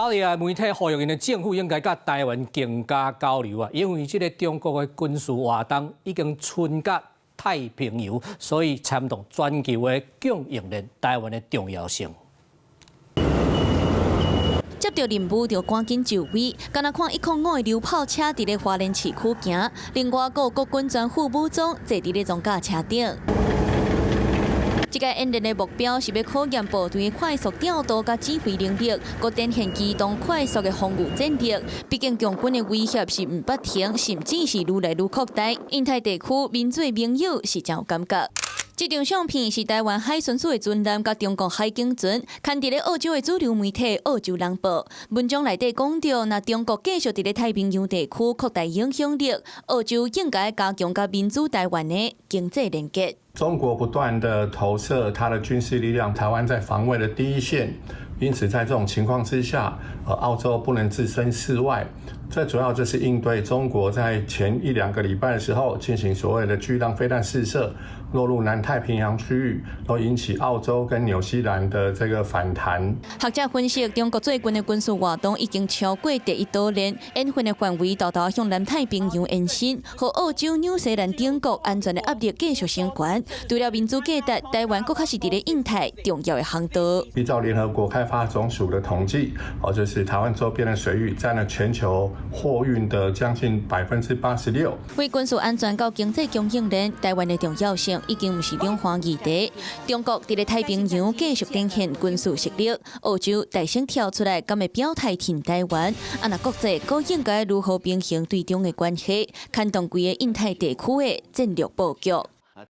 澳利亞媒體呼籲𪜶的政府應該佮台灣更加交流啊，因為這个中國的軍事活動已經伸到太平洋，所以牽動全球的供應鏈，台灣的重要性。接著任務就趕緊就位，敢若看105的榴炮車佇咧花蓮市區行，另外閣有國軍全副武裝坐佇咧裝甲車頂。這个演練的目標是欲考驗部隊快速調度佮指揮能力，閣展現機動快速的防禦戰力。畢竟共軍的威脅是毋捌停，甚至是愈來愈擴大。印太地區民主的盟友是誠有感覺。這張相片是臺灣海巡署的船艦佮中國海警船，刊佇咧澳洲的主流媒體《澳洲人報》。文章內底講著，若中國繼續佇咧太平洋地區擴大影響力，澳洲應該加強佮民主臺灣的經濟連結。中國不斷的投射它的軍事力量，臺灣在防衛的第一線，因此在這種情況之下，澳洲不能置身事外。最主要就是應對中國在前一兩個禮拜的時候進行所謂的巨浪飛彈試射，落入南太平洋區域，都引起澳洲跟紐西蘭的這個反彈。學者分析，中國最近的軍事活動已經超過第一島鏈，演訓的範圍沓沓向南太平洋延伸，予澳洲、紐西蘭等國安全的壓力繼續升懸。除了民主價值，臺灣閣較是佇咧印太重要的航道。依照聯合國開發總署的統計，哦，就是臺灣周邊的水域佔了全球貨運的將近86%。為軍事安全到經濟供應鏈，臺灣的重要性已經毋是兩岸議題。中國佇咧太平洋繼續展現軍事實力，澳洲大聲跳出來，敢會表態挺臺灣？啊，若國際閣應該如何平衡對中的關係，牽動規个印太地區的戰略布局？